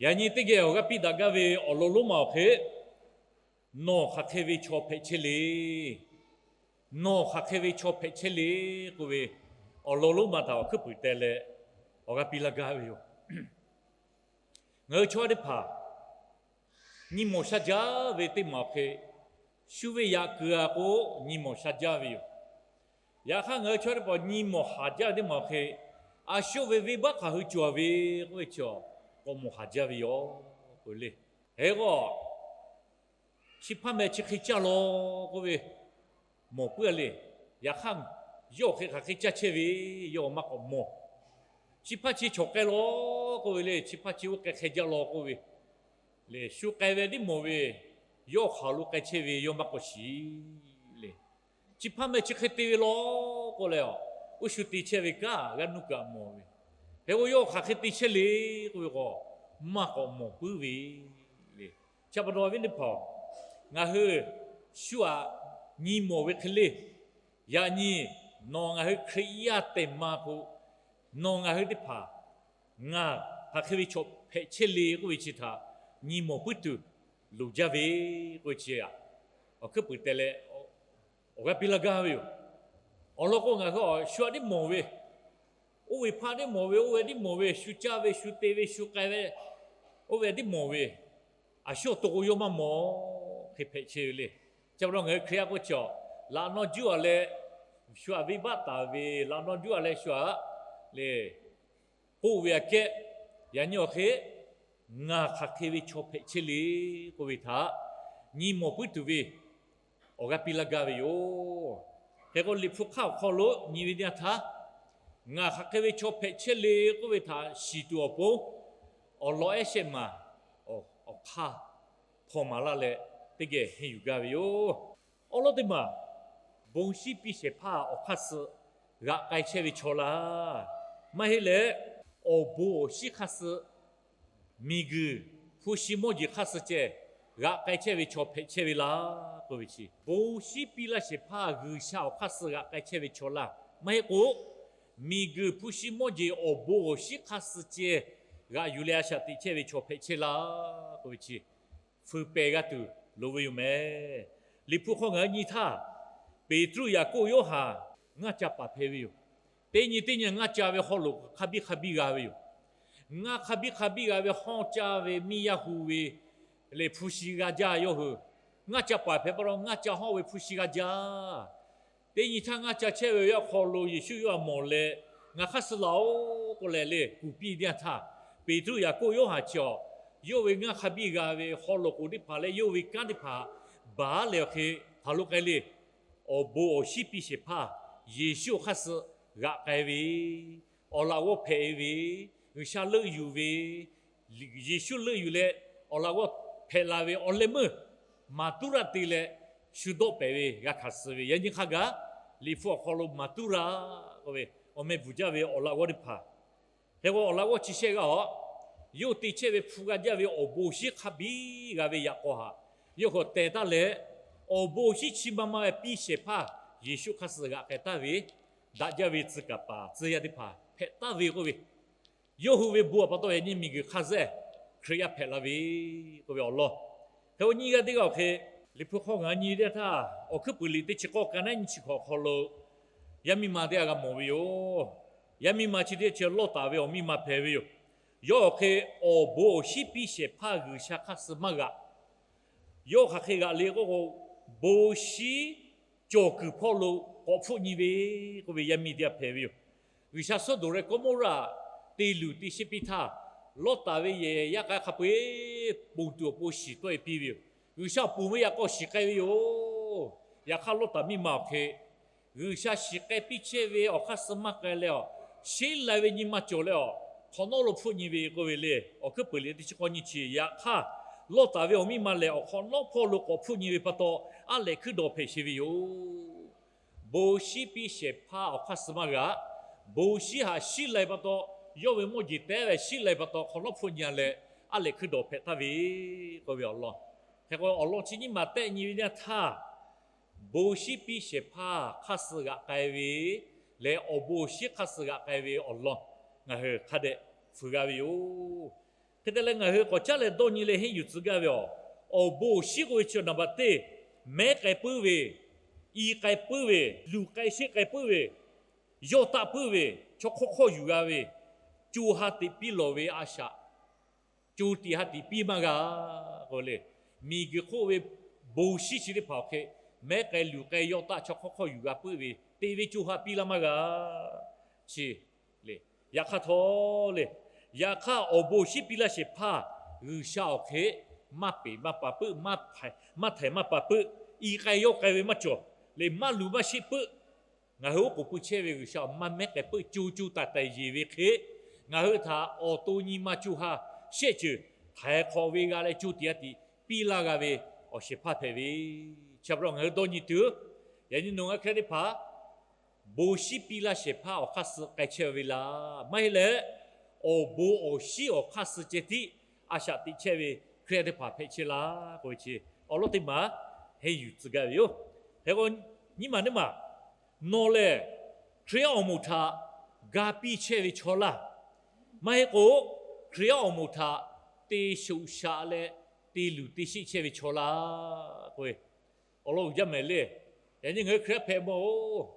Yaꞈ nyi teˇ geh awˬ g'aˇ piˇ daꞈ gaˇ ve awˬ lawn lonˉ ma awˬ hk'e, nawˬ hk'aˬ hk'e ve chaw hpehꞈ chehˇ le. Nawˬ hk'aˬ hk'e ve chaw hpehꞈ chehˇ le k'oˆ ve awˬ lawn lonˉ ma htaꞈ awˬ hkuiˉ puiˍ teh leh awˬ g'aˇ piˇ laˇ gaˇ ve yoˬ. Ngaˬ hui chaw teˇ hpaˍ nyi mawˬ sha jaˇ ve teˇ maˬ awˬ hk'e, shu ve yaꞈ kuiˬ a k'o nyi mawˬ sha jaˇ ve yoˬ. Yaꞈ hk'aˇ ngaˬ hui chaw teˇ hpaˍ nyi mawˬ haˍ jaˇ ve teˇ maˬ awˬ hk'e, a shu ve venˇbaˆ hk'aˬ hui cawˬ ve k'oˆ ve chi, k'awꞈ mawˬ haˍ jaˇ ve yoˬ. K'o le, hk'e k'o, chi hpaˇ meh chi hk'e caˇ law k'oˆ ve mawˬ puiˉ a le. Yaꞈ hk'aˇ, yawˇ awˬ hk'e hk'aˬ hk'e caˇ chehˇ ve, yawˇ maˇ k'awꞈ mawˬ. Chi hpaˇ chi chawˬ k'ai law k'oˆ ve le, chi hpaˇ chi oˇ k'ai hk'e jaˇ law k'oˆ ve le, shu k'ai ve tiˉ mawˬ ve, yawˇ hk'aˬ lo k'ai chehˇ ve yawˇ maˇ k'awꞈ shiˍ le. Chi hpaˇ meh chi hk'e te ve law k'oˆ leh, oˇ shu te chehˇ ve kaꞈ g'aˇ nuˇ kaꞈ mawˬ ve. Hk'e k'o yawˇ hk'aˬ hk'e te chehˇ le k'oˆ ve k'o, maˇ k'awꞈ mawˬ puiˉ ve le. Chi pa taw awˬ viˉ teˇ hpaˍ-oˬ, ngaˬ hui shu aꞈ nyi mawˬ ve hk'e le, yaꞈ nyi nawˬ ngaˬ hui Hkriꞈ yaˇ tehˬ ma k'o, nawˬ ngaˬ hui teˇ hpaˍ ngaˬ hk'aˬ hk'e ve chaw hpehꞈ chehˇ le k'oˆ ve chi htaꞈ nyi mawˬ puiˉ tuˬ loˍ jaˇ ve k'oˆ ve chi aꞈ, awˬ hkuiˉ puiˍ teh leh awˬ g'aˇ piˇ laˇ gaˇ ve yoˬ. Awˬ lawn k'o, ngaˬ hui shu aꞈ tiˉ mawˬ ve, oˇ ve hpaˇ tiˉ mawˬ ve, oˇ ve tiˉ mawˬ ve, shu caˇ ve, shu te ve, shu k'ai ve, oˇ ve tiˉ mawˬ ve, a shu awˬ to k'o yawˇ maˇ mawˬ hk'e hpehꞈ chehˇ ve le. Chi pa taw ngaˬ hui Hkriꞈ yaˇ k'oˆ chi, laꞈ naw juˇ a leh shu aꞈ venˇbaˆ taˍ ve, laꞈ naw juˇ a leh shu aꞈ le k'oˆ ve aꞈ kehˉ, yaꞈ nyi awˬ hk'e ngaˬ hk'aˬ hk'e ve chaw hpehꞈ chehˇ le k'oˆ ve htaꞈ nyi mawˬ puiˉ tuˬ ve awˬ g'aˇ piˇ laˇ gaˇ ve yoˬ. Hk'e k'o, Liꞈ hpu hk'aˇ awˬ hk'aw lo nyi ve teˇ yanˇ htaˇ, ngaˬ hk'aˬ hk'e ve chaw hpehꞈ chehˇ le k'oˆ ve htaꞈ shiˍ tuˬ awˬ pon, awˬ lawn ehˉ shehˆ maˬ awˬ hk'aˇ hpaw maˍ laˇ leh teˇ geh henˇ yuˬ gaˇ ve yoˬ. Awˉ lawˉ teˇ maˬ, bon shiˉ piˇ shehˍ hpaˇ awˬ hk'aˇ suh g'aꞈ k'ai chehˇ ve chaw laˇ, maˇ heˆ leh, awˬ bon awˬ shinˉ hk'aˇ suh miˬguiˬ hpu shi mawˇ jeˬ hk'aˇ suh ceh g'aꞈ k'ai chehˇ ve chaw hpehꞈ chehˇ ve laˇ k'oˆ ve chi, bon shiˉ piˇ laˇ shehˍ hpaˇ G'uiˬsha awˬ hk'aˇ suh g'aꞈ k'ai chehˇ ve chaw laˇ, maˇ heˆ k'o, miˬguiˬ hpu shi mawˇ jeˬ awˬ bon awˬ shinˉ hk'aˇ suh ceh g'aꞈ yuˬ leh a shaꞈ teꞈ chehˇ ve chaw hpehꞈ chehˇ laˇ k'oˆ ve chi, fuiˍ pehˍ g'a tuˬ loˍ ve yoˬ mehˍ. Liꞈ hpu hk'aw ngaˬ hui nyi htaˇ, Peˍtruˆ, Yaˍkoˆ, Yoˇhanˬ ngaˇ ca paˍ hpehꞈ ve yoˬ. Teˇ nyi teˇ nyi ngaˇ ca ve haw loꞈ hk'a biˇ hk'a biˇ g'a ve yoˬ. Ngaˇ hk'a biˇ hk'a biˇ g'a ve hawˇ caˇ ve miˇ yaˇ hu ve lehˬ hpu shi g'a jaˇ yawˇ hui. Ngaˇ ca paˍ hpehꞈ pa taw ngaˇ ca hawˇ ve hpu shi g'a jaˇ. Teˇ nyi htaˇ ngaˇ ca chehˇ ve awˬ yanˇ hk'aw lo Yeˍsuˆ yawˇ htaꞈ mawˬ leh, Ngaˬ hk'aˇ suh laˬ-oˆ k'oˆ leh le kuˬ piˇ teˇ yanˇ htaˇ, Peˍtruˆ, Yaˍkoˆ, Yoˇhanˬ chi awˬ, yawˇ ve ngaˇ hk'a biˇ g'a ve haw loꞈ k'oˍ teˇ hpaˍ leh yawˇ ve kanˉ teˇ hpaˍ baˬ leh awˬ hk'e hk'aˬ lo k'ai le. Awˬ bon awˬ shinˉ piˇ shehˍ hpaˇ Yeˍsuˆ awˬ hk'aˇ suh g'aꞈ k'ai ve, awˬ laꞈ g'awˇ hpehꞈ ve, G'uiˬsha leuˆ yuˬ ve, Yeˍsuˆ leuˆ yuˬ leh awˬ laꞈ g'awˇ hpehꞈ la ve awˬ leh meuˇ maˍ tuˉ raˇ te leh shu dawˆ pehˍ ve g'a hkanˍ suh ve. Yaꞈ nyi hk'a gaˬ Liꞈ hpu awˬ hk'aw lo maˍ tuˉ raˇ k'oˆ ve awˬ meh bvuhˬ jaˇ ve awˬ laꞈ g'awˇ teˇ hpaˍ. Hk'e k'o awˬ laꞈ g'awˇ chi shehˆ g'aˇ awˬ, yawˇ te chehˇ ve hpu g'a jaˇ ve awˬ bon awˬ shinˉ hk'a biˇ g'a ve yaꞈ k'aw haꞈ, yawˇ k'awꞈ teh taˉ leh, awˬ bon awˬ shinˉ chi ma ma ve piˇ shehˍ hpaˇ Yeˍsuˆ hk'aˇ suh g'aꞈ k'ai taˍ ve, daꞈ jaˇ ve tcuh kaˍ paˍ tcuh yaˇ teˇ hpaˍ hpehꞈ taˍ ve k'oˆ ve, yawˇ hui ve bon awˬ pa taw yaꞈ nyi miˬguiˬ hk'a zehˇ Hkriꞈ yaˇ hpehꞈ la ve k'oˆ ve awˬ lawn. Hk'e k'o nyiˇ g'aˇ teˇ g'aˇ awˬ hk'e, Liꞈ hpu hk'aw ngaˬ hui nyi ve teˇ htaˇ, Awˬ hkuiˉ puiˍ liꞈ teˇ chi k'awˇ ka naˉ nyiˇ chi hk'awꞈ awˬ hk'aw lo yaˇ miˇ ma teˇ g'aˇ g'a mawˬ ve yoˬ. Yaˇ miˇ ma chi teˇ g'aˇ chi Lawˇtaˍ ve awˬ miˇ ma hpehꞈ ve yoˬ. Yawˇ awˬ hk'e awˬ bon awˬ shinˉ piˇ shehˍ hpaˇ G'uiˬsha hk'aˇ suh maˇ g'aꞈ. Yawˇ hk'aˬ hk'e g'aꞈ le k'oˆ k'o, bon shinˉ cawˬ kuiˬ hpawˇ lo k'awꞈ hpfuhˆ nyi ve k'oˆ ve yaˇ miˇ teˇ g'aˇ hpehꞈ ve yoˬ. G'uiˬsha Sawˉdonˍ leh Kawˇmawˇraꞈ te luˬ te sheˆ piˇ htaˇ, Lawˇtaˍ ve yehˬ yaˇ k'a hk'a peu-eˬ ponˬ tuˬ awˬ pon shiˍ tawˆ-e piˇ ve yoˬ. G'uiˬsha ponˬ ve yaꞈ k'aw shiˍ k'ai ve yoˬ. Yaꞈ hk'aˇ Lawˇtaˍ miˇ ma awˬ hk'e G'uiˬsha shiˍ k'ai piˇ chehˇ ve awˬ hk'aˇ suh maˇ k'ai leh awˬ, sheˉ lai ve nyi ma cawˬ leh awˬ, hk'awꞈ nawˉ lo hpfuhˆ nyi ve k'oˆ ve le. Awˬ hkuiˉ puiˍ liꞈ teˇ chi k'awˇ nyiˇ chi, yaꞈ hk'aˇ Lawˇtaˍ ve awˬ miˇ ma lehˬ awˬ hk'awꞈ nawˉ hpawˇ lo k'awꞈ hpfuhˆ nyi ve pa taw, aˉ lehꞈ hkuiˉ dawˬ hpehꞈ sheˍ ve yoˬ. Bon shinˉ piˇ shehˍ hpaˇ awˬ hk'aˇ suh maˇ g'aꞈ. Bon shinˉ haꞈ shiˉ lai pa taw, yawˇ ve mawˇ jeˬ teh ve shiˉ lai pa taw hk'awꞈ nawˉ hpfuhˆ nyi leh, aˉ lehꞈ hkuiˉ dawˬ hpehꞈ taˍ ve k'oˆ ve awˬ lawn. Hk'e k'o awˬ lawn chi nyiˇ ma tehˆ nyi ve nyaˇ htaˇ, bon shinˉ piˇ shehˍ hpaˇ hk'aˇ suh g'aꞈ k'ai ve leh awˬ bon awˬ shinˉ hk'aˇ suh g'aꞈ k'ai ve awˬ lawn ngaˬ hui hk'a dehꞈ fuiˍ g'a ve yoˬ. Hk'e te leh ngaˬ hui k'awꞈ caˉ leh dawˇ nyi leh henˇ yuˬ tcuh gaˇ ve awˬ, awˬ bon awˬ shinˉ k'oˆ ve chi naˍ baꞈ teˇ, mehˉ k'ai puiˉ ve, i k'ai puiˉ ve, luˬ k'ai sheˆ k'ai puiˉ ve, yawˇ taˆ puiˉ ve, chaw hk'awˇ hk'awˇ yuˬ g'a ve, co ha teꞈ piˇ lawˬ ve a shaꞈ, co tiꞈ ha tiꞈ piˇ maˇ g'a k'o le. Miˬguiˬ hk'oˆ ve bon shinˉ chi teˇ hpaˍ awˬ hk'e, mehˉ k'ai luˬ k'ai yawˇ taˆ chaw hk'awˇ hk'awˇ yuˬ g'a puiˉ ve, te ve co ha piˇ laˇ maˇ g'a. Chi le, yaꞈ hk'aˇ htawˇ le, yaꞈ hk'aˇ awˬ bon awˬ shinˉ piˇ laˇ shehˍ hpaˇ G'uiˬsha awˬ hk'e maˇ peˍ maˇ pa puiˉ, maˇ htaiˍ maˇ pa puiˉ, i k'ai yawˇ k'ai ve maˇ cawˬ le, maˇ luˬ maˇ sheˆ puiˉ. Ngaˬ hui oˉ k'oˍ pui chehˇ ve G'uiˬsha awˬ maˇ mehˉ k'ai puiˉ, co co taiˍ taiˍ yeˬ ve hk'e, ngaˬ hui htaꞈ awˬ to nyi ma co ha shehˆ ceuˬ htaiˍ hk'awꞈ ve g'a leh co tiꞈ ha tiꞈ piˇ laˇ g'a ve awˬ shehˍ hpaˇ hpehꞈ ve. Chi pa taw ngaˬ hui dawˇ nyi tuˬ, yaꞈ nyi nawˬ ngaˬ Hkriꞈ yaˇ teˇ hpaˍ bon shinˉ piˇ laˇ shehˍ hpaˇ awˬ hk'aˇ suh k'ai chehˇ ve laˇ. Maˇ heˆ leh, awˬ bon awˬ shinˉ awˬ hk'aˇ suh ceh tiˉ a shaꞈ teꞈ chehˇ ve Hkriꞈ yaˇ teˇ hpaˍ hpehꞈ chehˇ laˇ k'oˆ ve chi, awˬ lawn teˇ maˬ henˇ yuˬ tcuh gaˇ ve yoˬ. Hk'e k'o, nyiˇ maˬ teˇ maˬ, nawˬ lehˬ Hkriꞈ yaˇ awˬ moˍ htaꞈ ga piˇ chehˇ ve chaw laˇ. Maˇ heˆ k'o, Hkriꞈ yaˇ awˬ moˍ htaꞈ te shoꞈ shaꞈ leh te luˬ te sheˆ chehˇ ve chaw laˇ k'oˆ ve, awˬ lawn uiˍ jaˇ mehˍ le. Yaꞈ nyi ngaˬ hui Hkriꞈ yaˇ hpehꞈ mawˬ oˬ,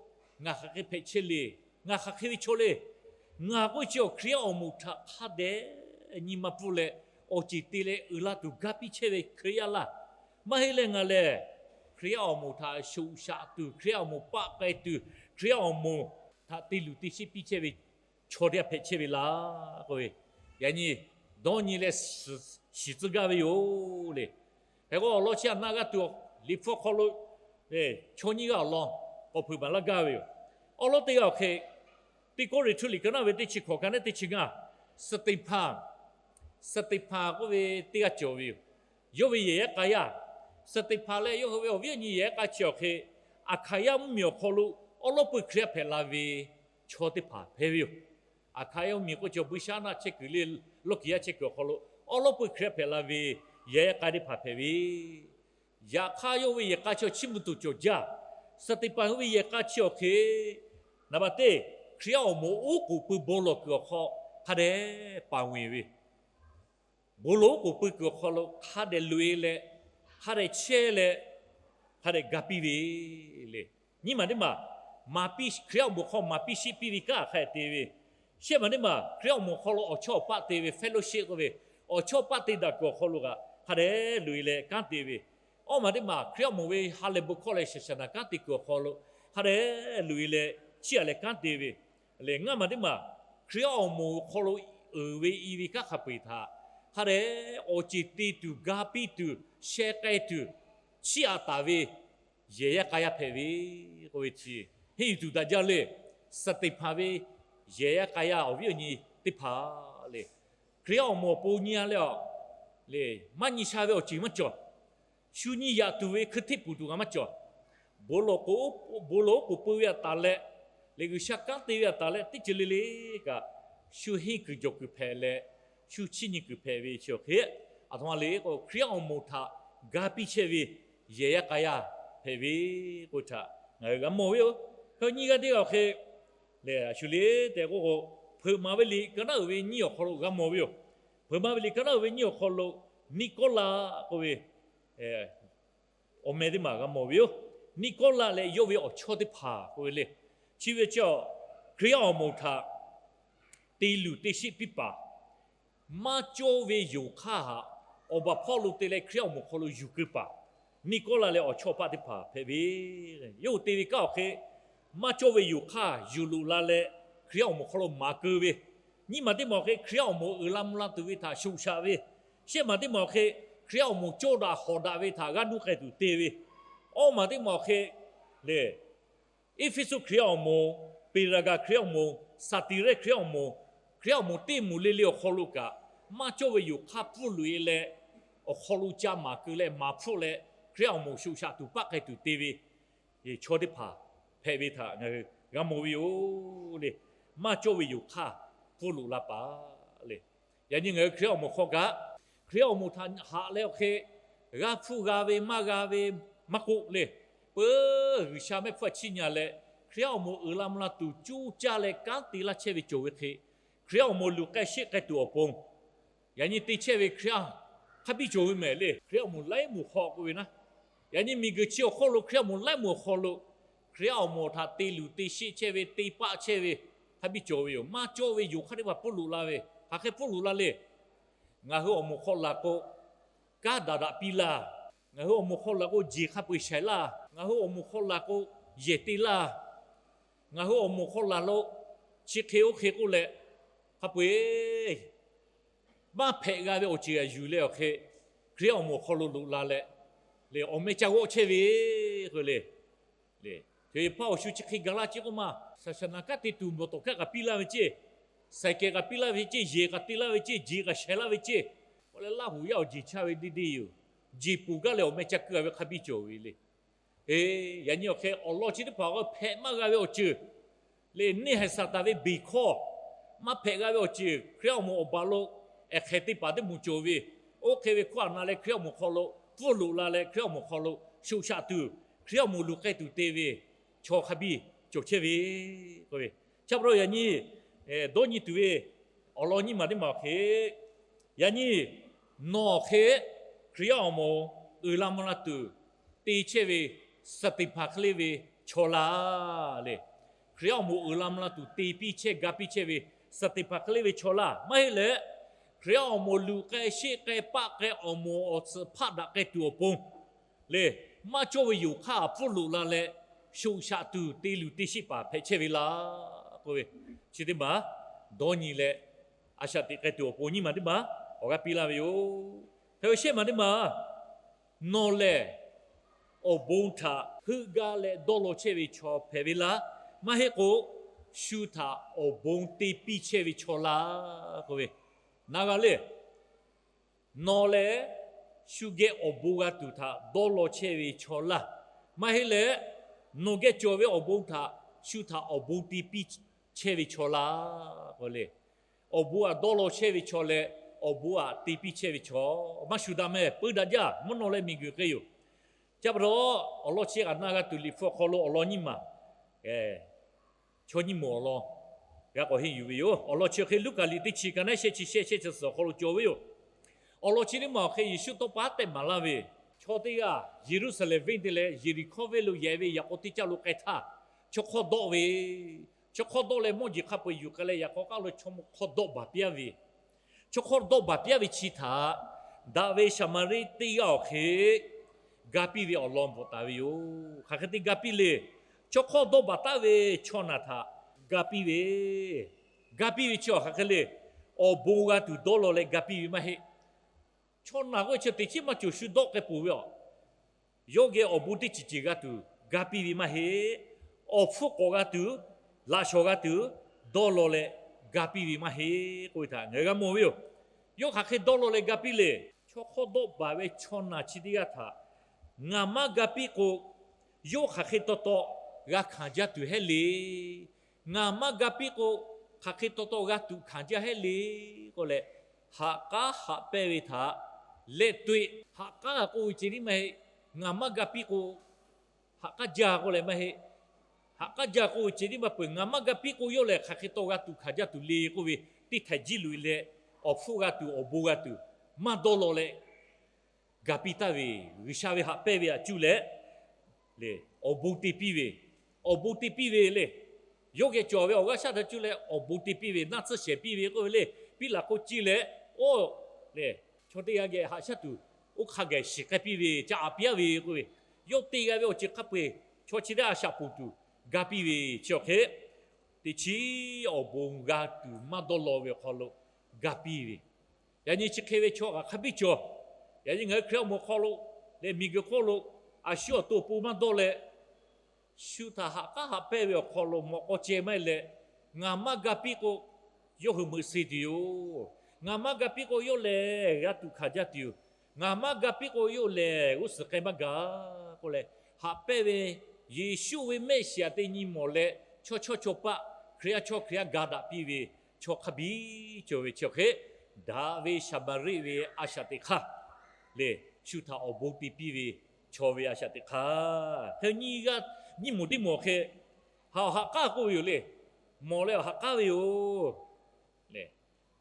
ngaˬ hk'aˬ hk'e hpehꞈ chehˇ le. Ngaˬ hk'aˬ hk'e ve chaw le. Ngaˬ k'oˆ chi awˬ Hkriꞈ yaˇ awˬ moˍ htaꞈ hk'a dehꞈ nyi ma pfuhˇ leh, awˬ ceˬ te leh uiˍ la tuˬ ga piˇ chehˇ ve Hkriꞈ yaˇ laˇ. Maˇ heˆ leh ngaˬ lehˬ Hkriꞈ yaˇ awˬ moˍ htaꞈ shoꞈ shaꞈ tuˬ, Hkriꞈ yaˇ awˬ moˍ paˆ k'ai tuˬ, Hkriꞈ yaˇ awˬ moˍ htaꞈ te luˬ te sheˆ piˇ chehˇ ve chaw teˇ g'aˇ hpehꞈ chehˇ ve laˇ k'oˆ ve, yaꞈ nyi dawˇ nyi leh shiˍ tcuh gaˇ ve yoˬ le. Hk'e k'o, awˬ lawn chi a naˆ g'aˇ tuˬ Liꞈ hpu awˬ hk'aw lo chaw nyiˇ g'aˇ awˬ lawn k'awꞈ hpeuꞈ maˍ laˇ gaˇ ve yoˬ. Awˬ lawn teˇ g'aˇ awˬ hk'e, teˇ Kawˇrenˍhtuˆ liꞈ ka naˆ ve teˇ chi hkawꞈ ka naˆ teˇ chi ngaˇ, Steˍhpanˍ, Steˍhpanˍ k'oˆ ve teˇ g'aˇ cawˬ ve yoˬ. Yawˇ ve yehˬ yaˇ k'a yaˇ, Steˍhpanˍ leh yawˇ hui ve awˬ viˉ awˬ nyi yehˬ yaˇ k'a chi awˬ hk'e, Aˍhkaˍyaˇ mvuhˇmiˬ awˬ hk'aw lo awˉ lawˉ peuˬ Hkriꞈ yaˇ hpehꞈ la ve chaw teˇ hpaˍ hpehꞈ ve yoˬ. Aˍhkaˍyaˇ mvuhˇmiˬ k'oˆ chi awˬ buiˇshaˆaˉnaˆ chehˇ kuiˬ le, lawˇkiˍ yaˇ chehˇ kuiˬ awˬ hk'aw lo awˉ lawˉ peuˬ Hkriꞈ yaˇ hpehꞈ la ve yehˬ yaˇ k'a teˇ hpaˍ hpehꞈ ve, yaꞈ hk'aˇ yawˇ ve yehˬ k'a chi awˬ chiˇ mvuh tuˬ cawˬ jaˇ. Steˍhpanˍ hui ve yehˬ k'a chi awˬ hk'e, naˍ baꞈ teˇ, Hkriꞈ yaˇ awˬ moˍ oˉ k'oˍ pui bon lawˬ kuiˬ awˬ hk'aw hk'a dehꞈ paˍ venˍ ve, bon lawˬ oˉ k'oˍ pui kuiˬ awˬ hk'aw lo hk'a dehꞈ loꞈ-e leh, hk'a dehꞈ chehˇ leh, hk'a dehꞈ ga piˇ ve le. Nyiˇ maˬ teˇ maˬ, maˍ piˇ Hkriꞈ yaˇ awˬ moˍ hk'aw maˍ piˇ sheˆ piˇ ve kanˉ hk'a dehꞈ te ve, shehˆ maˬ teˇ maˬ Hkriꞈ yaˇ awˬ moˍ hk'aw lo awˬ chawˇ awˬ paˆ te ve fellowship k'oˆ ve, awˬ chawˇ paˆ te daꞈ kuiˬ awˬ hk'aw lo kaꞈ hk'a dehꞈ loꞈ-e leh kanˉ te ve, awˇ maˬ teˇ maˬ Hkriꞈ yaˇ awˬ moˍ ve ha lehˬ bon hkawˇ leh shaˍ shaˍ naˍ kanˉ te kuiˬ awˬ hk'aw lo hk'a dehꞈ loꞈ-e leh chiˇ aꞈ leh kanˉ te ve, lehˬ ngaˇ maˬ teˇ maˬ Hkriꞈ yaˇ awˬ moˍ awˬ hk'aw lo uiˍ ve i ve kanˉ hk'a peu-eˬ htaꞈ hk'a dehꞈ awˬ ceˬ te tuˬ, ga piˇ tuˬ, sheh k'ai tuˬ, chiˇ aꞈ taˍ ve yehˬ yaˇ k'a yaˇ hpehꞈ ve k'oˆ ve chi, henˇ yuˬ tuˬ daꞈ jaˇ le. Steˍhpanˍ ve yehˬ yaˇ k'a yaˇ awˬ viˉ awˬ nyi teˇ hpaˍ le, Hkriꞈ yaˇ awˬ moˍ awˬ pon nyi-a leh a, le, maˇ nyi sha ve awˬ ceuˬ maˇ cawˬ. Shu nyi yaꞈ tuˬ ve hkui hteˆ puˬ tuˬ kaꞈ maˇ cawˬ. Bon lawˬ oˉ k'oˍ pui ve aꞈ taˍ leh, lehˬ G'uiˬsha kanˉ te ve aꞈ taˍ leh teˇ ceuˬ le le kaꞈ, shu henˇ kuiˬ jawˬ kuiˬ hpehꞈ leh, shu chiˇ nyi kuiˬ hpehꞈ ve chi awˬ hk'e, aˬ htoꞈ ma le k'o Hkriꞈ yaˇ awˬ moˍ htaꞈ ga piˇ chehˇ ve yehˬ yaˇ k'a yaˇ hpehꞈ ve k'oˆ htaꞈ ngaˬ hui g'a mawˬ ve yoˬ. Hk'e nyiˇ g'aˇ teˇ g'aˇ awˬ hk'e, lehˬ a shu le tehꞈ k'oˆ k'o, Hpeuꞈ maˍ ve liꞈ ka naˉ uiˍ ve nyiˇ awˬ hk'aw lo g'a mawˬ ve yoˬ. Hpeuꞈ maˍ ve liꞈ ka naˉ uiˍ ve nyiˇ awˬ hk'aw lo Niˆkawˇlaˆ k'oˆ ve awˬ meh teˇ maˬ g'a mawˬ ve yoˬ. Niˆkawˇlaˆ leh yawˇ ve awˬ chawˇ teˇ hpaˍ k'oˆ ve le, chi ve chi a, Hkriꞈ yaˇ awˬ moˍ htaꞈ te luˬ te sheˆ piˇ paˍ, maˇ cawˇ ve yoˬ hk'aˇ htaꞈ awˬ baˬ hpawˇ lo te leh Hkriꞈ yaˇ awˬ moˍ hk'aw lo yuˬ keu paˍ, Niˆkawˇlaˆ leh awˬ chawˇ paˆ teˇ hpaˍ hpehꞈ ve. Yawˇ hui te ve kanˉ awˬ hk'e, maˇ cawˇ ve yoˬ hk'aˇ yuˬ loꞈ la leh Hkriꞈ yaˇ awˬ moˍ hk'aw lo maˍ keu ve, nyiˇ maˬ teˇ maˬ awˬ hk'e Hkriꞈ yaˇ awˬ moˍ uiˍ la mvuh la tuˬ ve htaꞈ shoꞈ shaꞈ ve, shehˆ maˬ teˇ maˬ awˬ hk'e Hkriꞈ yaˇ awˬ moˍ cawˇ daꞈ hawˍ daꞈ ve htaꞈ g'aˇ nuˇ k'ai tuˬ te ve, awˇ maˬ teˇ maˬ awˬ hk'e lehˬ Eˇfeˇsuꞈ Hkriꞈ yaˇ awˬ moˍ, Peˍraˍgaˍ Hkriꞈ yaˇ awˬ moˍ, Saˍtiˍrehˇ Hkriꞈ yaˇ awˬ moˍ, Hkriꞈ yaˇ awˬ moˍ teˇ moˍ le le awˬ hk'aw lo kaꞈ, maˇ cawˇ ve yoˬ hk'aˇ pfuhˇ loꞈ-e leh, awˬ hk'aw lo ca maˍ keu leh maˍ hpfuhˆ leh Hkriꞈ yaˇ awˬ moˍ shoꞈ shaꞈ tuˬ paˆ k'ai tuˬ te ve chaw teˇ hpaˍ hpehꞈ ve htaꞈ ngaˬ hui g'a mawˬ ve yoˬ le. Maˇ cawˇ ve yoˬ hk'aˇ pfuhˇ loꞈ la paˍ le. Yaꞈ nyi ngaˬ hui Hkriꞈ yaˇ awˬ moˍ hk'aw kaꞈ, Hkriꞈ yaˇ awˬ moˍ htaꞈ haꞈ leh awˬ hk'e g'a hpfuhˆ g'a ve maˇ g'a ve maˇ k'oˆ le, peuˬ G'uiˬsha mehˆ hpfuhˇ htaꞈ chiˇ nyi leh Hkriꞈ yaˇ awˬ moˍ uiˍ la mvuh la tuˬ cuˇ caˇ leh kanˉ te laˇ chehˇ ve cawˬ ve hk'e, Hkriꞈ yaˇ awˬ moˍ luˬ k'ai sheˆ k'ai tuˬ awˬ pon Yaꞈ nyi te chehˇ ve Hkriꞈ yaˇ hk'a biˇ cawˬ ve mehˍ le. Hkriꞈ yaˇ awˬ moˍ laiˉ moˍ hk'aw k'oˆ ve naˉ, yaꞈ nyi miˬguiˬ chi awˬ hk'oˆ lo Hkriꞈ yaˇ awˬ moˍ laiˉ moˍ awˬ hk'aw lo Hkriꞈ yaˇ awˬ moˍ htaꞈ te luˬ te sheˆ chehˇ ve, te paˆ chehˇ ve hk'a biˇ cawˬ ve yoˬ. Maˇ cawˇ ve yoˬ hk'aˇ teˇ hpaˍ pfuhˇ loꞈ la ve, hk'aˬ hk'e pfuhˇ loꞈ la le. Ngaˬ hui awˬ moˍ hk'aw laˬ k'o, kanˉ daꞈ daꞈ piˇ laˇ. Ngaˬ hui awˬ moˍ hk'aw laˬ k'o, jeˬ hk'a peu-eˬ shaiˍ laˇ. Ngaˬ hui awˬ moˍ hk'aw laˬ k'o, yehˬ te laˇ. Ngaˬ hui awˬ moˍ hk'aw laˬ lo, chi hk'e oˇ hk'e k'oˆ leh, hk'a peu-eˬ maˇ hpehꞈ g'a ve awˬ ceuˬ aꞈ yuˬ leh awˬ hk'e, Hkriꞈ yaˇ awˬ moˍ awˬ hk'aw lo loꞈ la leh, le awˬ meh ca g'awˆ chehˇ ve k'o le. Le, hk'e hpaˇ awˬ shu chi hk'e gaˬ laˇ ce k'oˆ ma, saˍsaˍnaˍ kanˉ te tuˬ mvuhˬ tawˍ kaꞈ kaꞈ piˇ laˇ ve ceˇ, saiˍ kehˬ kaꞈ piˇ laˇ ve ceˇ, yehˬ kaꞈ te laˇ ve ceˇ, jeˬ kaꞈ shaiˍ laˇ ve ceˇ, k'oˆ leh Laˇ huˍ yaˇ awˬ jeˬ chaˇ ve deˇ deˇ yoˬ. Jeˬ ponˬ gaˇ leh awˬ meh ca keu a ve hk'a biˇ cawˬ ve le. Yaꞈ nyi awˬ hk'e awˬ lawn chi teˇ hpaˍ k'o hpehꞈ maˇ g'a ve awˬ ceuˬ le, neˇ haiˬ Saˍtanˍ ve beˬ hkawˇ maˇ hpehꞈ g'a ve awˬ ceuˬ Hkriꞈ yaˇ awˬ moˍ awˬ baˬ lo ehˍ hk'ehˍ teˇ hpaˍ teˇ moˍ cawˬ ve, oˇ hk'e ve hkawˇ aꞈ na leh Hkriꞈ yaˇ awˬ moˍ hk'aw lo pfuhˇ loꞈ la leh Hkriꞈ yaˇ awˬ moˍ hk'aw lo shoꞈ shaꞈ tuˬ, Hkriꞈ yaˇ awˬ moˍ luˬ k'ai tuˬ te ve chaw hk'a biˇ cawˬ chehˇ ve k'oˆ ve. Chi pa taw yaꞈ nyi dawˇ nyi tuˬ ve awˬ lawn nyiˇ maˬ teˇ maˬ awˬ hk'e, yaꞈ nyi nawˬ hk'e Hkriꞈ yaˇ awˬ moˍ uiˍ la mvuh la tuˬ te chehˇ ve Saˍteˍhpanˍ hk'e le ve chaw laˇ le. Hkriꞈ yaˇ awˬ moˍ uiˍ la mvuh la tuˬ te piˇ chehˇ, ga piˇ chehˇ ve Saˍteˍhpanˍ hk'e le ve chaw laˇ maˇ heˆ leh, Hkriꞈ yaˇ awˬ moˍ luˬ k'ai sheˆ k'ai paˆ k'ai awˬ moˍ awˬ tsuhꞈ hpaˆ daꞈ k'ai tuˬ awˬ pon le, maˇ cawˇ ve yoˬ hk'aˇ pfuhˇ loꞈ la leh, shoꞈ shaꞈ tuˬ te luˬ te sheˆ paˍ hpehꞈ chehˇ ve laˇ k'oˆ ve, chi teˇ maˬ dawˇ nyi leh, a shaꞈ teꞈ k'ai tuˬ awˬ pon nyiˇ maˬ teˇ maˬ awˬ g'aˇ piˇ laˇ ve yoˬ. Hk'e ve shehˆ maˬ teˇ maˬ, nawˬ lehˬ awˬ bon htaꞈ heuˆ gaˇ leh dawˇ law chehˇ ve chaw hpehꞈ ve laˇ, maˇ heˆ k'o shu htaꞈ awˬ bon te piˇ chehˇ ve chaw laˇ k'oˆ ve, na g'a le. Nawˬ lehˬ shu geh awˬ bon g'a tuˬ htaꞈ dawˇ law chehˇ ve chaw laˇ, maˇ heˆ leh nawˬ geh cawˬ ve awˬ bon htaꞈ shu htaꞈ awˬ bon te piˇ chehˇ ve chaw laˇ k'oˆ le. Awˬ bon aꞈ dawˇ law chehˇ ve chaw leh, awˬ bon aꞈ te piˇ chehˇ ve chaw, maˇ shuˍ daꞈ mehˍ, peu daꞈ jaˇ, mvuhˇ naw leh miˬguiˬ hk'e yoˬ. Chi pa taw, awˬ lawn chi kaꞈ na g'a tuˬ Liꞈ hpu awˬ hk'aw lo awˬ lawn nyiˇ maˬ, chaw nyiˇ moˍ awˬ lawn g'a k'awꞈ henˇ yuˬ ve yoˬ. Awˬ lawn chi hk'e Luˉkaꞈ liꞈ teˇ chi ka naˉ shehˆ chi shehˆ shehˆ chi suhˍ awˬ hk'aw lo cawˬ ve yoˬ. Awˬ lawn chi teˇ maˬ awˬ hk'e Yeˍsuˆ tawˇ pa haˉ tehꞈ maˍ laˇ ve, chaw teˇ g'aˇ Yeˍruˆsaˍlehnˍ venˇ te leh Yeˍriˍhkawˇ venˇ lo yehˬ ve yaꞈ k'aw teˇ caˆ lo k'ai htaˇ, chaw hk'awˇ dawˆ ve, chaw hk'awˇ dawˆ leh mawˇ jeˬ hk'a peu-eˬ yuˬ k'ai leh yaꞈ k'aw k'aˉ lo chaw hk'awˇ dawˆ baˬ piˇ-a ve, chaw hk'awˇ dawˆ baˬ piˇ-a ve chi htaꞈ daꞈ ve Saˍmaˍriˆ teˇ g'aˇ awˬ hk'e ga piˇ ve awˬ lawn bvuhꞈ taˍ ve yoˬ. Hk'aˬ hk'e te ga piˇ le. Chaw hk'awˇ dawˆ baˬ taˉ ve chaw naˬ htaꞈ ga piˇ ve, ga piˇ ve chi awˬ hk'aˬ hk'e le. Awˬ bon g'a tuˬ dawˇ law leh ga piˇ ve maˇ heˆ. Chaw naˬ k'oˆ ve chi teꞈ chiˉ maˇ cawˬ shu dawˆ k'ai peuˬ ve aˬ. Yawˇ geh awˬ bon teˇ ceuˬ ceuˬ g'a tuˬ ga piˇ ve maˇ heˆ. Awˬ hpfuhˇ k'awꞈ g'a tuˬ, laꞈ shawnˍ g'a tuˬ, dawˇ law leh ga piˇ ve maˇ heˆ k'oˆ ve htaꞈ ngaˬ hui g'a mawˬ ve yoˬ. Yawˇ hk'aˬ hk'e dawˇ law leh ga piˇ le. Chaw hk'awˇ dawˆ baˬ ve chaw naˬ chi teˇ g'aˇ htaꞈ ngaˬ maˇ ga piˇ k'o, yawˇ hk'aˬ hk'e taw taw g'a hkanˍ jaˇ tuˬ hehˉ le. Ngaˬ maˇ ga piˇ k'o, hk'aˬ hk'e taw taw g'a tuꞈ hkanˍ jaˇ hehˉ le k'oˆ leh, haꞈ k'aˉ haꞈ pehnˇ ve htaꞈ leh to-eꞈ. Haꞈ k'aˉ k'oˆ ve ceh tiˉ maˇ heˆ. Ngaˬ maˇ ga piˇ k'o, haꞈ k'aˉ jaˇ k'oˆ leh maˇ heˆ. Haꞈ k'aˉ jaˇ k'oˆ ve ceh tiˉ maˇ peuˬ. Ngaˬ maˇ ga piˇ k'o, yawˇ lehˬ hk'aˬ hk'e taw g'a tuꞈ hkanˍ jaˇ tuˬ le k'oˆ ve teˇ htaiˍ jiˇ loꞈ-e leh, awˬ hpfuhˇ g'a tuˬ awˬ bon g'a tuˬ maˇ dawˇ law leh ga piˇ taˍ ve, G'uiˬsha ve haꞈ pehnˇ ve aꞈ cuˇ leh, le, awˬ bon te piˇ ve, awˬ bon te piˇ ve le. Yawˇ geh cawˬ ve awˬ g'aˇ shaˉ htaꞈ cuˇ leh awˬ bon te piˇ ve, naˆ tsuhˇ shehˍ piˇ ve k'oˆ ve le. Piˇ laˬ k'o ciˇ leh, oˇ, le, chaw teˇ g'aˇ geh haꞈ shaˉ tuˬ oˇ hk'a gaˬ shiˍ k'ai piˇ ve, ca aꞈ piˇ-a ve k'oˆ ve, yawˇ te g'a ve awˬ ceuˬ hk'a peu-eˬ chaw chi teˇ g'aˇ a shaꞈ ponˬ tuˬ ga piˇ ve chi awˬ hk'e teꞈ chiˉ awˬ bon g'a tuˬ maˇ dawˇ law ve awˬ hk'aw lo ga piˇ ve. Yaꞈ nyi chi hk'e ve chaw kaꞈ hk'a biˇ cawˬ. Yaꞈ nyi ngaˬ hui Hkriꞈ awˬ moˍ hk'aw lo leh miˬguiˬ hk'oˆ lo a shu awˬ to awˬ pon maˇ dawˇ leh, shu htaꞈ haꞈ k'aˉ haꞈ pehnˇ ve awˬ hk'aw lo mawꞈ k'aw ceh maˇ heˆ leh, ngaˬ maˇ ga piˇ k'o, yawˇ hui meuꞈ se tuˬ yoˬ. Ngaˬ maˇ ga piˇ k'o, yawˇ lehˬ g'a tuꞈ hkanˍ jaˇ tuˬ yoˬ. Ngaˬ maˇ ga piˇ k'o, yawˇ lehˬ g'uˇ suhˍ k'ai maˇ ga k'oˆ leh, haꞈ pehnˇ ve Yeˍsuˆ ve mehˆ shiˍ aꞈ teˇ nyi mawˬ leh, chaw chawˇ chaw paˆ Hkriꞈ yaˇ chaw Hkriꞈ yaˇ ga daꞈ piˇ ve chaw hk'a biˇ cawˬ ve chi awˬ hk'e, daꞈ ve Saˍmaˍriˆ ve a shaꞈ teꞈ hk'aˇ lehˬ, shu htaꞈ awˬ bon te piˇ ve chaw ve a shaꞈ teꞈ hk'aˇ hk'e nyi g'aˇ, nyiˇ moˍ teˇ moˍ awˬ hk'e, haꞈ awˬ haꞈ k'aˉ k'oˆ ve yoˬ le. Mawˬ leh awˬ haꞈ k'aˉ ve yoˬ.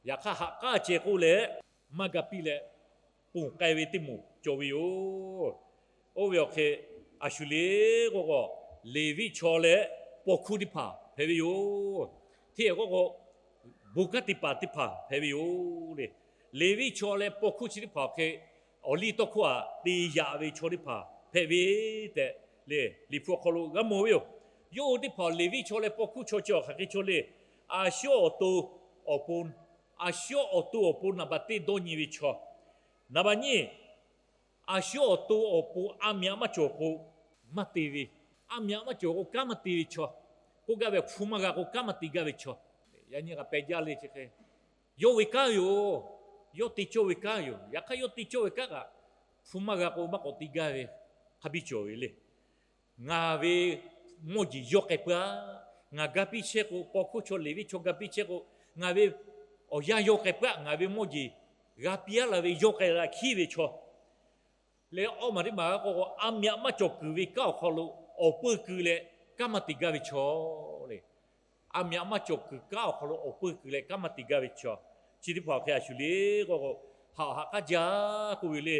Yaꞈ hk'aˇ haꞈ k'aˉ ceh k'oˆ leh, maˇ ga piˇ leh, ponˬ k'ai ve teˇ moˍ cawˬ ve yoˬ. Oˇ ve awˬ hk'e, a shu le k'o k'o, Leˍviˆ chaw leh paw hkuˇ teˇ hpaˍ hpehꞈ ve yoˬ. Hteˇ k'o k'o, bon kanˉ te paˍ teˇ hpaˍ hpehꞈ ve yoˬ le. Leˍviˆ chaw leh paw hkuˇ chi teˇ hpaˍ awˬ hk'e, awˬ liˇ tawˇ hkawˇ aꞈ te yaꞈ ve chaw teˇ hpaˍ hpehꞈ ve tehꞈ le, Liꞈ hpu awˬ hk'aw lo g'a mawˬ ve yoˬ. Yawˇ hui teˇ hpaˍ Leˍviˆ chaw leh paw hkuˇ chaw chi awˬ hk'aˬ hk'e chaw le. A shu awˬ to awˬ pon, a shu awˬ to awˬ pon naˍ baꞈ teˇ dawˇ nyi ve chaw. Naˍ baꞈ nyiˇ, a shu awˬ to awˬ pon a myaꞈ maˇ cawˬ k'o maˇ te ve, a myaꞈ maˇ cawˬ k'o kanˉ maˇ te ve chaw, k'oˆ gaˇ ve hpu maˇ g'a k'o kanˉ maˇ te gaˇ ve chaw. Yaꞈ nyi k'aꞈ pehˬ jaˇ le chi hk'e, yawˇ ve kanˉ yoˬ. Yawˇ te cawˇ ve kanˉ yoˬ. Yaꞈ hk'aˇ yawˇ te cawˇ ve kanˉ kaꞈ, hpu maˇ g'a k'o maˇ k'awꞈ te gaˇ ve hk'a biˇ cawˬ ve le. Ngaˬ ve mawˇ jeˬ yawˇ k'ai peuˬ-aˬ. Ngaˬ ga piˇ chehˇ k'o, paw hkuˇ chaw Leˍviˆ chaw ga piˇ chehˇ k'o, ngaˬ ve awˬ yanˇ yawˇ k'ai peuˬ-aˬ. Ngaˬ ve mawˇ jeˬ g'a piˇ-aˉ la ve yawˇ k'ai la hkiˉ ve chaw. Leh awˇ maˬ teˇ maˬ k'o, a myaꞈ maˇ cawˬ kuiˬ ve kanˉ awˬ hk'aw lo awˬ peuˇ keu leh kanˉ maˇ te gaˇ ve chaw le. A myaꞈ maˇ cawˬ kuiˬ kanˉ awˬ hk'aw lo awˬ peuˇ keu leh kanˉ maˇ te gaˇ ve chaw. Chi teˇ hpaˍ awˬ hk'e a shu le k'o k'o, haꞈ haꞈ k'aˉ jaˇ k'oˆ ve le.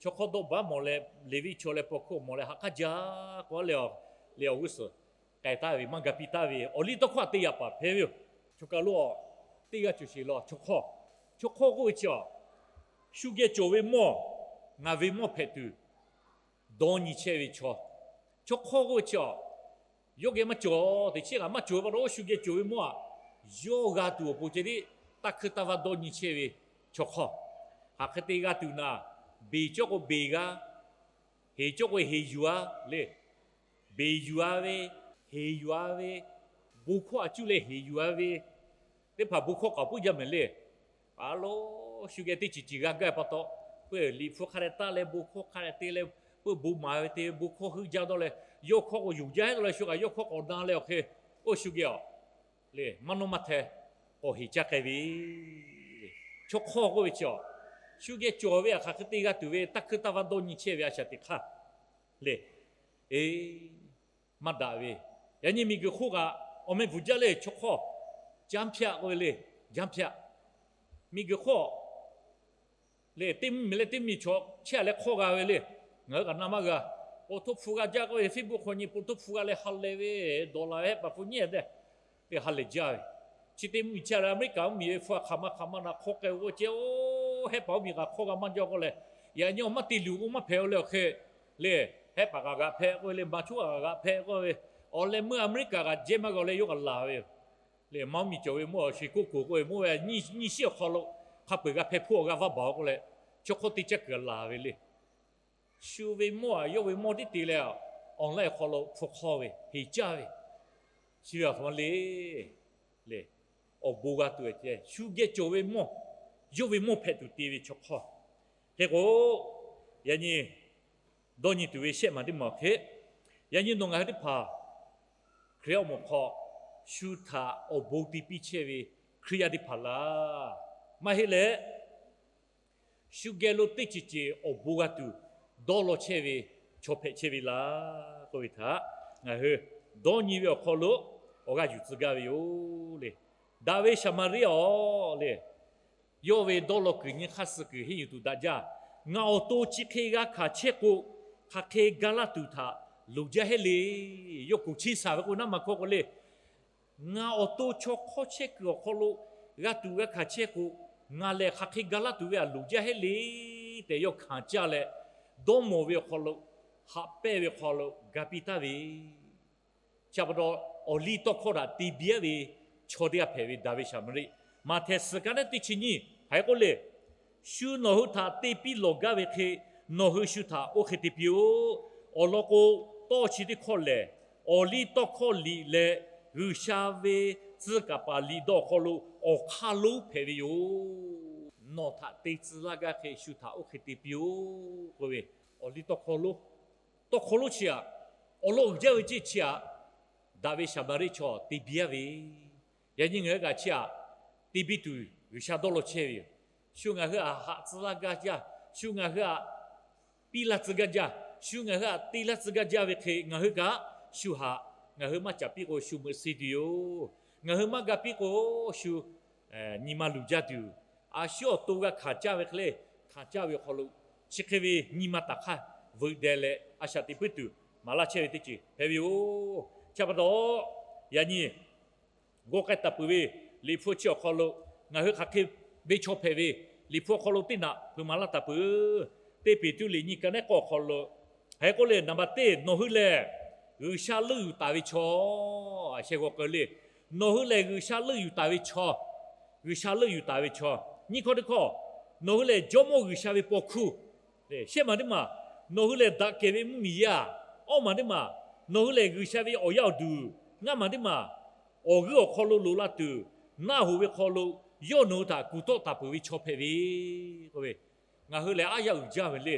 Chaw hk'awˇ dawˇ baˆ mawˬ leh, Leˍviˆ chaw leh paw hkuˇ mawˬ leh haꞈ k'aˉ jaˇ k'oˆ leh, le awˬ g'uˇ suhˍ k'ai taˍ ve maˇ ga piˇ taˍ ve awˬ liˇ tawˇ hkawˇ aꞈ te yaꞈ paˍ hpehꞈ ve yoˬ. Chaw kaˬ lo teˇ g'aˇ cawˬ sheˍ law, chaw hk'awˇ. Chaw hk'awˇ k'oˆ ve chi a, shu geh cawˬ ve mawˇ, ngaˬ ve mawˇ hpehꞈ tuˬ dawˇ nyi chehˇ ve chaw. Chaw hk'awˇ k'oˆ ve chi a, yawˇ geh maˇ cawˬ, teꞈ chiˉ kaꞈ maˇ cawˬ ve pa taw, oˇ shu geh cawˬ ve mawˇ aꞈ, yawˇ g'a tuˬ awˬ pon ceh tiˉ taˇ hkuiˇ taˇ vaˇ dawˇ nyi chehˇ ve chaw hk'awˇ. Hk'aˬ hk'e te g'a tuˬ naˍ, beˬ cawˇ k'o beˬ g'a, heˍ cawˇ k'o heˍ yuˬ-a le. Beˬ yuˬ-a ve, heˍ yuˬ-a ve, bon hkawˇ aꞈ cuˇ leh heˍ yuˬ-a ve, teˇ hpaˍ bon hkawˇ k'aoˍ puiˉ jaˇ mehˍ le. A lo, shu geh teˇ ceuˬ ceuˬ g'a gaˇ pa taw, peuˬ Liꞈ hpu hk'a dehꞈ taˇ leh bon hkawˇ hk'a dehꞈ te leh, peuˬ bon maˍ ve te bon hkawˇ heuˆ jaˇ dawˇ leh, yawˇ hkawˇ k'o yonˍ jaˇ heˆ dawˇ leh shu kaꞈ yawˇ hkawˇ k'awꞈ na leh awˬ hk'e, oˇ shu geh a le maˇ nawˇ maˇ hteh k'awꞈ heˍ caˇ k'ai ve. Chaw hk'awˇ k'oˆ ve chi a, shu geh cawˬ ve aꞈ hk'aˬ hk'e te g'a tuˬ ve taˇ hkuiˇ taˇ vaˇ dawˇ nyi chehˇ ve a shaꞈ teꞈ hk'aˇ le. E, maˇ daꞈ ve. Yaꞈ nyi miˬguiˬ hk'oˆ kaꞈ awˬ meh bvuhˬ jaˇ le chaw hk'awˇ, ကျားဖြန့် k'oˆ ve le, ကျားဖြန့်. Miˬguiˬ hk'oˆ le, teˇ mvuhˇmiˬ leh teˇ mvuhˇmiˬ chaw chehˇ-a leh hk'awˇ g'a ve le. Ngaˬ hui kaꞈ na maˇ g'a. Paw htoˇ hpu g'a jaˇ k'oˆ ve, Facebook hk'aw nyi paw htoˇ hpu g'a leh ha lehˬ ve, dawˬ laˬ ve hehˆ paˍ hpu nyiˉ te te ha lehˬ jaˇ ve. Chi teˇ mvuhˇmiˬ chehˇ-a leh Aˍmeˍriˆkaꞈ mvuhˇmiˬ ve hpu a hk'aˬ ma hk'aˬ ma na hk'awˇ k'ai-o k'o ceh-o, hehˆ paˍ mvuhˇmiˬ kaꞈ hk'awˇ g'a maˇ jaˇ k'oˆ leh, yaꞈ nyi awˬ maˇ te luˬ k'o maˇ hpehꞈ-o leh awˬ hk'e le, hehˆ paˍ kaꞈ g'aꞈ hpehꞈ k'oˆ ve le, maˍ choˉ kaꞈ g'aꞈ hpehꞈ k'oˆ ve, awˬ leh meuˇ Aˍmeˍriˆkaꞈ kaꞈ jehˇ maˇ g'a-o leh yawˇ kaꞈ laˬ ve yoˬ. Le maˇ mvuhˇmiˬ cawˬ ve mawˇ a shu k'oˆ k'oˍ k'oˆ ve mawˇ ve nyiˇ shiˉ awˬ hk'aw lo hk'a peu-eˬ g'a hpehꞈ hpawˇ g'a vaˇ baˬ-o k'oˆ leh, chaw hk'awˇ teˇ caˇ kuiˬ laˬ ve le. Shu ve mawˇ a yawˇ ve mawˇ tiˉ te leh, online awˬ hk'aw lo hpu hk'awˇ ve heˍ caˇ ve, chi ve a htoꞈ ma le. Le, awˬ bon g'a tuˬ ve ceh shu geh cawˬ ve mawˇ, yawˇ ve mawˇ hpehꞈ tuˬ te ve chaw hk'awˇ. Hk'e k'o, yaꞈ nyi dawˇ nyi tuˬ ve shehˆ maˬ teˇ maˬ awˬ hk'e, yaꞈ nyi nawˬ ngaˬ hui teˇ hpaˍ Hkriꞈ yaˇ awˬ moˍ hk'aw shu htaꞈ awˬ bon te piˇ chehˇ ve Hkriꞈ yaˇ teˇ hpaˍ laˇ. Maˇ heˆ leh, shu geh lo teˇ ceuˬ ceuˬ awˬ bon g'a tuˬ dawˇ law chehˇ ve chaw hpehꞈ chehˇ ve laˇ k'oˆ ve htaꞈ ngaˬ hui dawˇ nyi ve awˬ hk'aw lo awˬ g'aˇ yuˬ tcuh gaˇ ve yoˬ le. Daꞈ ve Saˍmaˍriˆ-a le, yawˇ ve dawˇ law kuiˬ nyi hk'aˇ suh kuiˬ henˇ yuˬ tuˬ daꞈ jaˇ. Ngaˬ awˬ to chi hk'e g'a hkanˍ chehˇ k'o, hk'aˬ hk'e ga laˇ tuˬ htaꞈ loˍ jaˇ heˆ le. Yawˇ kuˬ chiˇ saˍ ve k'o naˉ maˬ hkawˇ k'o le, ngaˬ awˬ to chaw hk'awˇ chehˇ kuiˬ awˬ hk'aw lo g'a tuˬ g'a hkanˍ chehˇ k'o, ngaˬ lehˬ hk'aˬ hk'e ga laˇ tuˬ ve htaꞈ loˍ jaˇ heˆ le tehꞈ yawˇ hkanˍ caˇ leh, dawˇ mawˬ ve awˬ hk'aw lo, haꞈ pehnˇ ve awˬ hk'aw lo ga piˇ taˍ ve, chi pa taw awˬ liˇ tawˇ hkawˇ htaꞈ te biˇ ve chaw teˇ g'aˇ hpehꞈ ve daꞈ ve Saˍmaˍriˆ. Maꞈhtehˍ suhˍ ka naˉ teˇ chi nyiˇ hk'aˬ hk'e k'oˆ le, shu nawˬ hui htaꞈ te piˇ lawˬ gaˇ ve hk'e, nawˬ hui shu htaꞈ oˇ hk'e te piˇ-oˆ. Awˬ lawn k'o, tawˇ chi teˇ hkawˇ lehˬ, awˬ liˇ tawˇ hkawˇ liꞈ leh G'uiˬsha ve tcuh kaˍ paˍ liꞈ dawˇ awˬ hk'aw lo awˬ hk'aˇ lonˉ hpehꞈ ve yoˬ. Nawˬ htaꞈ te tcuh laˇ gaˇ hk'e shu htaꞈ oˇ hk'e te piˇ-oˆ k'oˆ ve, awˬ liˇ tawˇ hkawˇ lonˉ, tawˇ hkawˇ lonˉ chi aꞈ, awˬ lawn uiˍ jaˇ ve ceˇ chi aꞈ, daꞈ ve Saˍmaˍriˆ chaw te biˇ-a ve, yaꞈ nyi ngaˬ hui kaꞈ chi aꞈ te biˇ tuˬ G'uiˬsha dawˇ law chehˇ ve yoˬ. Shu ngaˬ hui aꞈ haꞈ tcuh laˇ gaˇ jaˇ, shu ngaˬ hui aꞈ piˇ laˇ tcuh gaˇ jaˇ, shu ngaˬ hui aꞈ te laˇ tcuh gaˇ jaˇ ve hk'e ngaˬ hui kaꞈ shu haꞈ ngaˬ hui maˇ caˍ piˇ k'o shu meuꞈ se tuˬ yoˬ. Ngaˬ hui maˇ ga piˇ k'o shu nyi ma luˬ jaˇ tuˬ yoˬ. a shu awˬ to g'a hkanˍ caˇ ve hk'e le, hkanˍ caˇ ve awˬ hk'aw lo chi hk'e ve nyi ma taˍ hk'aˇ veuꞈ deh leh a shaꞈ teꞈ puiˉ tuˬ maˍ laˇ chehˇ ve teˇ ceuˬ hpehꞈ ve yoˬ. Chi pa taw, yaꞈ nyi g'aw k'ai taˍ peuˬ ve Liꞈ hpu chi awˬ hk'aw lo ngaˬ hui hk'aˬ hk'e ve chaw hpehꞈ ve, Liꞈ hpu awˬ hk'aw lo teˇ naꞈ hpeuꞈ maˍ laˇ taˍ peuˬ. Teˇ Peˍtruˆ liꞈ nyi ka neˉ k'awˇ awˬ hk'aw lo, hk'e k'oˆ le, naˍ baˬ teˇ, nawˬ hui lehˬ G'uiˬsha leuˆ yuˬ taˍ ve chaw, a sheh g'aw k'ai le, nawˬ hui lehˬ G'uiˬsha leuˆ yuˬ taˍ ve chaw, G'uiˬsha leuˆ yuˬ taˍ ve chaw, nyiˇ hkawˇ teˇ hkawˇ, nawˬ hui lehˬ Jawˇmawˇ G'uiˬsha ve paw hkuˇ, shehˆ maˬ teˇ maˬ, nawˬ hui lehˬ daꞈ kehˬ ve mvuhˇmiˬ yaˇ, awˇ maˬ teˇ maˬ, nawˬ hui lehˬ G'uiˬsha ve awˬ yaˇ awˬ duˬ, ngaˇ maˬ teˇ maˬ, awˬ g'euˆ awˬ hk'aw lo loꞈ la tuˬ, naˆ hoꞈ ve hk'aw lo yawˇ nawˬ hui htaꞈ kuˬ tawˆ taˍ peuˬ ve chaw hpehꞈ ve k'oˆ ve, ngaˬ hui lehˬ aˉ yaˇ uiˍ jaˇ ve le.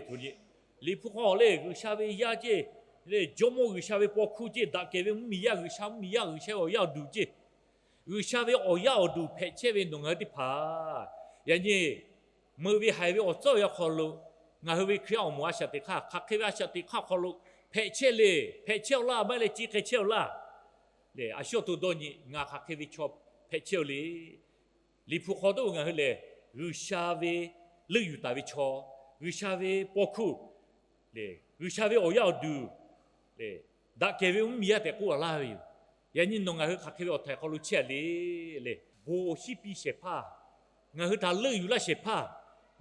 Liꞈ hpu hk'aw le G'uiˬsha ve yaˇ ceˇ, le Jawˇmawˇ G'uiˬsha ve paw hkuˇ ceˇ, daꞈ kehˬ ve mvuhˇmiˬ yaˇ, G'uiˬsha mvuhˇmiˬ yaˇ, G'uiˬsha ve awˬ yaˇ awˬ duˬ ceˇ, G'uiˬsha ve awˬ yaˇ awˬ duˬ hpehꞈ chehˇ ve nawˬ ngaˬ hui teˇ hpaˍ, yaꞈ nyi meuꞈ ve haiˬ ve awˬ tcuhˉ awˬ yanˇ hk'aw lo, ngaˬ hui ve Hkriꞈ yaˇ awˬ moˍ a shaꞈ teꞈ hk'aˇ, hk'aˬ hk'e ve a shaꞈ teꞈ hk'aˇ hk'aw lo hpehꞈ chehˇ le, hpehꞈ chehˇ-aw laˇ, maˇ heˆ leh ci hk'e chehˇ-aw laˇ. Le a shu awˬ to dawˇ nyi, ngaˬ hk'aˬ hk'e ve chaw hpehꞈ chehˇ-aw le. Liꞈ hpu hk'aw toˆ ngaˬ hui lehˬ G'uiˬsha ve leuˆ yuˬ taˍ ve chaw, G'uiˬsha ve paw hkuˇ, le G'uiˬsha ve awˬ yaˇ awˬ duˬ, le daꞈ kehˬ ve mvuhˇmiˬ yaˇ tehꞈ k'oˆ a laˇ ve yoˬ. Yaꞈ nyi nawˬ ngaˬ hui hk'aˬ hk'e ve awˬ htaiˍ hk'aw lo chehˇ le. Le bon awˬ shinˉ piˇ shehˍ hpaˇ, ngaˬ hui htaꞈ leuˆ yuˬ laˇ shehˍ hpaˇ,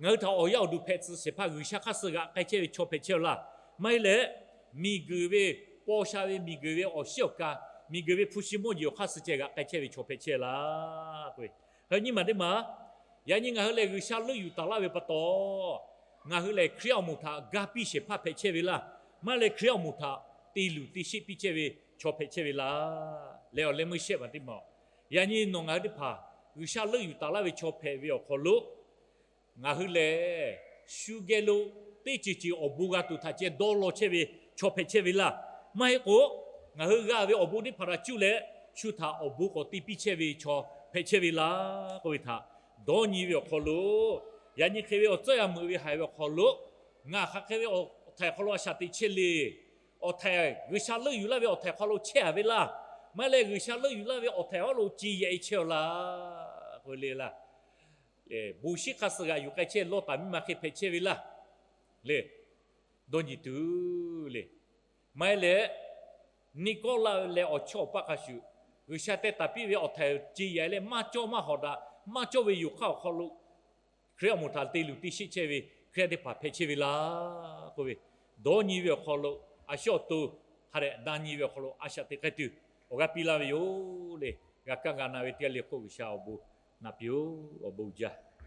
ngaˬ hui htaꞈ awˬ yaˇ awˬ duˬ hpehꞈ tcuh shehˍ hpaˇ G'uiˬsha hk'aˇ suh g'aꞈ k'ai chehˇ ve chaw hpehꞈ chehˇ-aw laˇ. Maˇ heˆ leh, miˬguiˬ ve, paw sha ve miˬguiˬ ve awˬ shinˉ awˬ ka, miˬguiˬ ve hpu shi mawˇ jeˬ awˬ hk'aˇ suh ceh g'aꞈ k'ai chehˇ ve chaw hpehꞈ chehˇ laˇ k'oˆ ve, nyiˇ maˬ teˇ maˬ, yaꞈ nyi ngaˬ hui lehˬ G'uiˬsha leuˆ yuˬ taˍ laˇ ve pa taw, ngaˬ hui lehˬ Hkriꞈ yaˇ awˬ moˍ htaꞈ ga piˇ shehˍ hpaˇ hpehꞈ chehˇ ve laˇ. Maˇ heˆ leh Hkriꞈ yaˇ awˬ moˍ htaꞈ te luˬ te sheˆ piˇ chehˇ ve chaw hpehꞈ chehˇ ve laˇ. Leh awˬ leh meuˇ shehˆ maˬ teˇ maˬ, yaꞈ nyi nawˬ ngaˬ hui teˇ hpaˍ G'uiˬsha leuˆ yuˬ taˍ laˇ ve chaw hpehꞈ ve awˬ hk'aw lo, ngaˬ hui lehˬ shu geh lo teˇ ceuˬ ceuˬ awˬ bon g'a tuˬ htaꞈ ceh dawˇ law chehˇ ve chaw hpehꞈ chehˇ ve laˇ. Maˇ heˆ k'o, ngaˬ hui g'a ve awˬ bon teˇ hpaˍ htaꞈ cuˇ leh, shu htaꞈ awˬ bon k'awꞈ te piˇ chehˇ ve chaw hpehꞈ chehˇ ve laˇ k'oˆ ve htaꞈ dawˇ nyi ve awˬ hk'aw lo, yaꞈ nyi hk'e ve awˬ tcuhˉ yaˇ meuꞈ ve haiˬ ve awˬ hk'aw lo, ngaˬ hk'aˬ hk'e ve awˬ htaiˍ hk'aw lo a shaꞈ teꞈ chehˇ le. Awˬ htaiˍ G'uiˬsha leuˆ yuˬ laˇ ve awˬ htaiˍ hk'aw lo chehˇ-a ve laˇ. Maˇ heˆ leh G'uiˬsha leuˆ yuˬ laˇ ve awˬ htaiˍ hk'aw lo ce yaꞈ-e chehˇ-aw laˇ k'oˆ ve le laˇ. Bon shinˉ hk'aˇ suh g'aꞈ yuˬ k'ai chehˇ lawˇ taˍ miˇ ma hk'e hpehꞈ chehˇ ve laˇ. Le, dawˇ nyi tuˬ le. Maˇ heˆ leh, neˇ kawˆ laˇ leh awˬ chawˇ awˬ paˆ hk'a shuˍ, G'uiˬsha teh taˍ piˇ ve awˬ htaiˍ ce yaꞈ-e leh maˇ cawˇ maˇ hawꞈ daꞈ, maˇ cawˇ ve yoˬ hk'aˇ awˬ hk'aw lo, Hkriꞈ yaˇ awˬ moˍ htaꞈ te luˬ te sheˆ chehˇ ve Hkriꞈ yaˇ teˇ hpaˍ hpehꞈ chehˇ ve laˇ k'oˆ ve, dawˇ nyi ve awˬ hk'aw lo, a shu awˬ to hk'a dehꞈ na nyi ve awˬ hk'aw lo a shaꞈ teꞈ k'ai tuˬ awˬ g'aˇ piˇ laˇ ve yoˬ le. G'a kaˇ g'a na ve teˇ g'aˇ le k'o G'uiˬsha awˬ bon naꞈ piˇ-oˬ. Awˬ bon uiˍ jaˇ.